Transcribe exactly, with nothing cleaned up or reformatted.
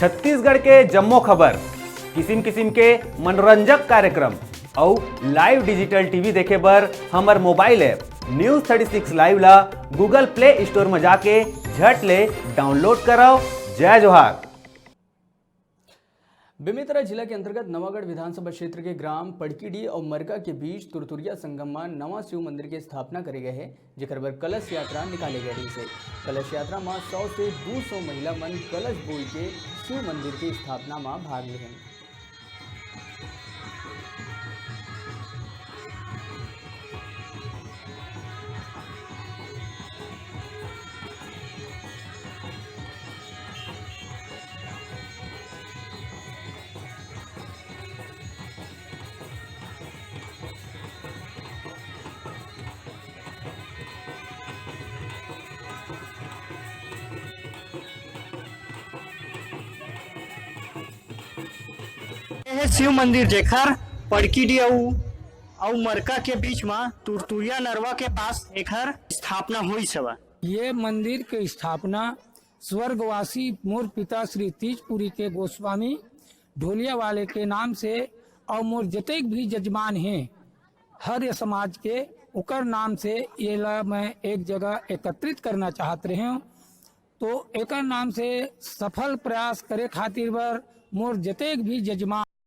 छत्तीसगढ़ के जम्मो खबर, किसिम किसिम के मनोरंजक कार्यक्रम अउ live digital T V देखे बर हमर mobile app News thirty six Live ला Google Play Store म जाके झट ले download करव। जय जोहार। बेमेतरा जिला के अंतर्गत नवागढ़ विधानसभा क्षेत्र के ग्राम पड़कीडी अउ मरका के बीच तुरतुरिया संगम म नवा शिव मंदिर के स्थापना करे गए हे, जेकर बर कलश यात्रा निकाले गए रहिस हे। कलश यात्रा म सौ से दू सौ महिला मन कलश बोल के शिव मंदिर के स्थापना म भाग लेहें। ये हे शिव मंदिर, जेखर पड़कीडी अउ, अउ मरका के बीच म तुरतुरिया नरवा के पास एखर स्थापना होइस हवय। ये मंदिर के स्थापना स्वर्गवासी मोर पिता श्री तीजपुरी के गोस्वामी ढोलिया वाले के नाम से अउ मोर जतेक भी जजमान हे हर समाज के, ओकर नाम से एला मैं एक जगह एकत्रित करना चाहत रहेंव। तो एकर नाम से सफल प्रयास करे खातिर बर मोर जतेक भी जजमान